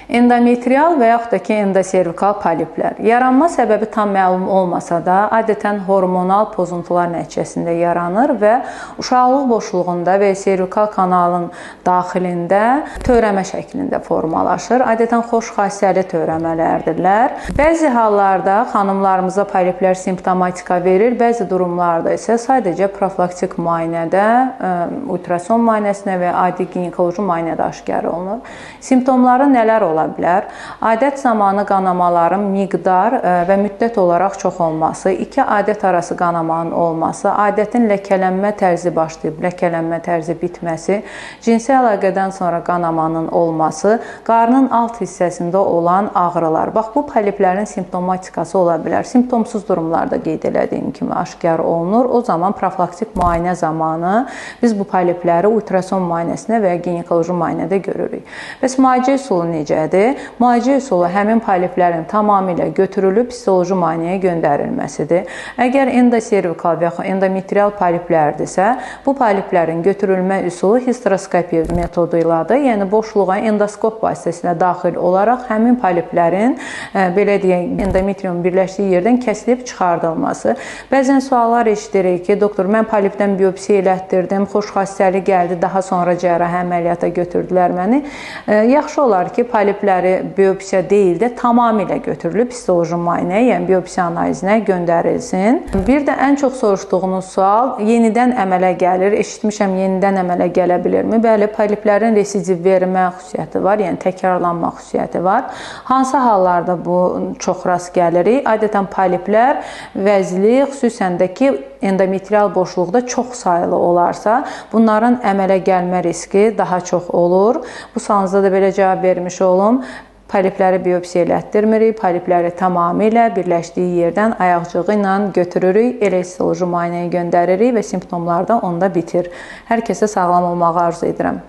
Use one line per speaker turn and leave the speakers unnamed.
Endometrial və yaxud da ki, endoservikal poliplər. Yaranma səbəbi tam məlum olmasa da, adətən hormonal pozuntular nəticəsində yaranır və uşaqlıq boşluğunda və servikal kanalın daxilində törəmə şəklində formalaşır. Adətən xoş xassəli törəmələrdirlər. Bəzi hallarda xanımlarımıza poliplər simptomatika verir, bəzi durumlarda isə sadəcə profilaktik müayinədə, ultrason müayinəsinə və adi ginekoloji müayinədə aşkar olunur. Simptomları nələr ola bilər? Adət zamanı qanamaların miqdar və müddət olaraq çox olması, iki adət arası qanamanın olması, adətin ləkələnmə tərzi başlayıb, ləkələnmə tərzi bitməsi, cinsi əlaqədən sonra qanamanın olması, qarnın alt hissəsində olan ağrılar. Bax, bu poliplərin simptomatikası ola bilər. Simptomsuz durumlarda qeyd elədiyim kimi aşkar olunur. O zaman profilaktik müayinə zamanı biz bu polipləri ultrason müayinəsinə və ya ginekoloji müayinədə görürük. Bəs müalicə üsulu necədir? Müalicə üsulu həmin poliplərin tamamilə götürülüb histoloji müayinəyə göndərilməsidir. Əgər endoservikal və yaxud endometrial poliplərdirsə, bu poliplərin götürülmə üsulu histeroskopiya metodu ilədir. Yəni boşluğa endoskop vasitəsilə daxil olaraq həmin poliplərin, belə deyək, endometrium birləşdiyi yerdən kəsilib çıxardılması. Bəzən suallar eşidirik ki, doktor, mən polipdən biopsiya elətdirdim, xoş xassəli gəldi, daha sonra cərrahi əməliyyata götürdülər məni. Yaxşı olar ki, polipləri biopsiya deyil də tamamilə götürülüb histoloji müayinəyə, yəni biopsiya analizinə göndərilsin. Bir də ən çox soruşduğunuz sual yenidən əmələ gəlir. Eşitmişəm, yenidən əmələ gələ bilirmi? Bəli, poliplərin residiv vermə xüsusiyyəti var, yəni təkrarlanma xüsusiyyəti var. Hansı hallarda bu çox rast gəlirik? Adətən poliplər vəzli, xüsusən də ki, endometrial boşluqda çox sayılı olarsa, bunların əmələ gəlmə riski daha çox olur. Bu sualınıza da belə cavab vermiş olum. Polipləri biopsiya elətdirmirik, polipləri tamamilə birləşdiyi yerdən ayaqcığı ilə götürürük, elə histoloji müayinəyə göndəririk və simptomlar da onda bitir. Hər kəsə sağlam olmağı arzu edirəm.